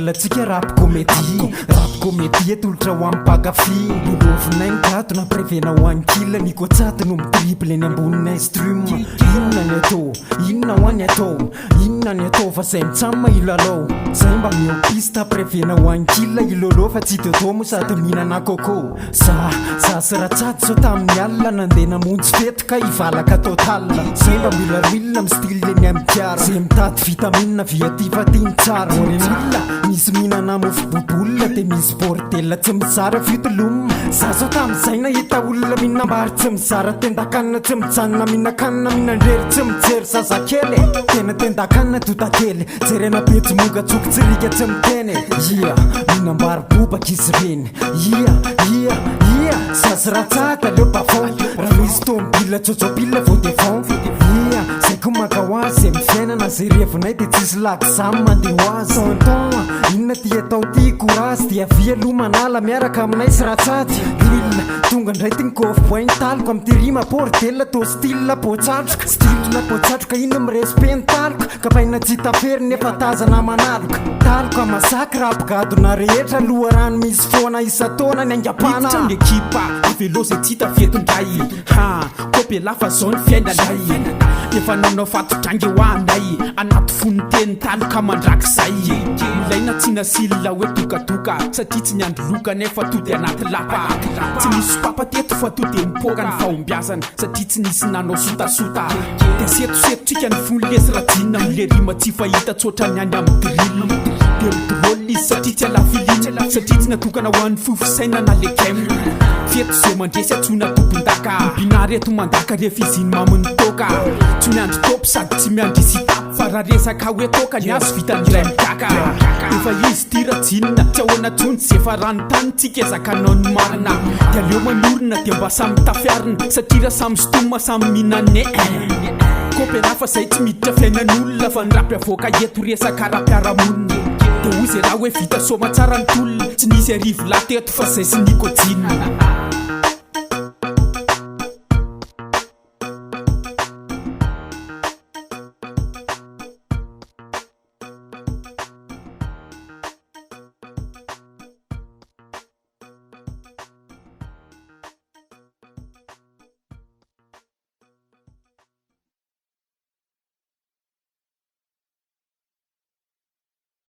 Bordel tsika rap comédie. Rap comédie atolotra ho an'ny mpankafy. Lolovinay ny gadona prevena ho an'ny kila. Ny kotsady no mi-dribble eny ambonin'ny instrume. Inona ny atao? Inona hoa ny atao? Inona ny atao fa zay mitsam hilalao. Zay mba meo piste prevena ho an'ny kila i Lolo fa tsy dodo moa sady mihinana coco. Za, za sy Ratsady zao tamin'ny alina nandeha namonjy fety ka hivalaka total. Zay mba mila real am style eny am kiara. Zay mitady vitamine via ty fa ty ny tsara. Oren'olona, misy mihinana mofo bobol de misy bordel tsy mizara fitolom. Za zao tamin'izay nahita olona mihinam-bary tsy mizara tendakanina tsy mijanona mihinan-kanina mihinan-drery tsy mijery zazakely e. Tena tendakanina totakely jerena be jomoga tsokotsirika tsy miteny e. Ia, mihinam-bary bobaka izy ireny. Ia, ia, ia, zaza ratsaka aleo bavon. Raha misy tomobile tsôtsôpile vao devant. Ia, zay koa maka ho azy zay mifiainana zay revinay de tsisy lagy zany mandeha ho azy. Tonton a, inona ty atao ty courage de avia aloha manala miaraka aminay sy ratsady. Lil, tonga ndray ty ny kôfboay ny taloka amty rima bordel tô style pôtsatroka. Style pôtsatroka ino mi-respect ny taloka. Kapaina tsy hita fery nefa tazana manaloka. Taloka masaky rap gadona rehetra loharano misy foana isan-taona ny aingam-panahy. Miditra ny ekipa, avelao zay tsy hita f'eto ndray ha Kopy elah fa zao ny fiainanay Efa nanao fatodrangy ho anay Anaty fo ny teny taloka mandrakizay Ilaina tsy nasila hoe dokadoka Satria tsy niandry loka nefa tody anaty lapa Tsy nisy sopapa teto fa to dia nipoaka ny fahombiazana Satria tsy nisy nanao sotasota Dia setosetontsika ny fony lesy rajina Amle rima tsy fahita tsotra ny any amin'ny drill Dia midrôle izy satria tsy alafilina Satria tsy natokana ho an'ny fo fisainana le game F'eto ze mandresy antsoina tompondaka Binary eto mandaka rehefa izy iny mamin'ny toaka Tsy miandry top sady tsy miandry isitap Fa raha resaka hoe toaka ny azy vitan'ny iray mikaka Efa izy ity rajinina tsy ahoana tsony tsy efa ranontany tsika ezaka anao ny marina Dia aleo manorina dia mba samy tafiarina Satria raha samy sotoma samy mihinana eh Kopera fa zay tsy miditra fiainan'olona Fa ny rap avoaka eto resaka ara-piarahamonina Dia hoy ze raha hoe vita soamatsara ny tolona Tsy nisy arivo lahy teto fa zay sy nicotine.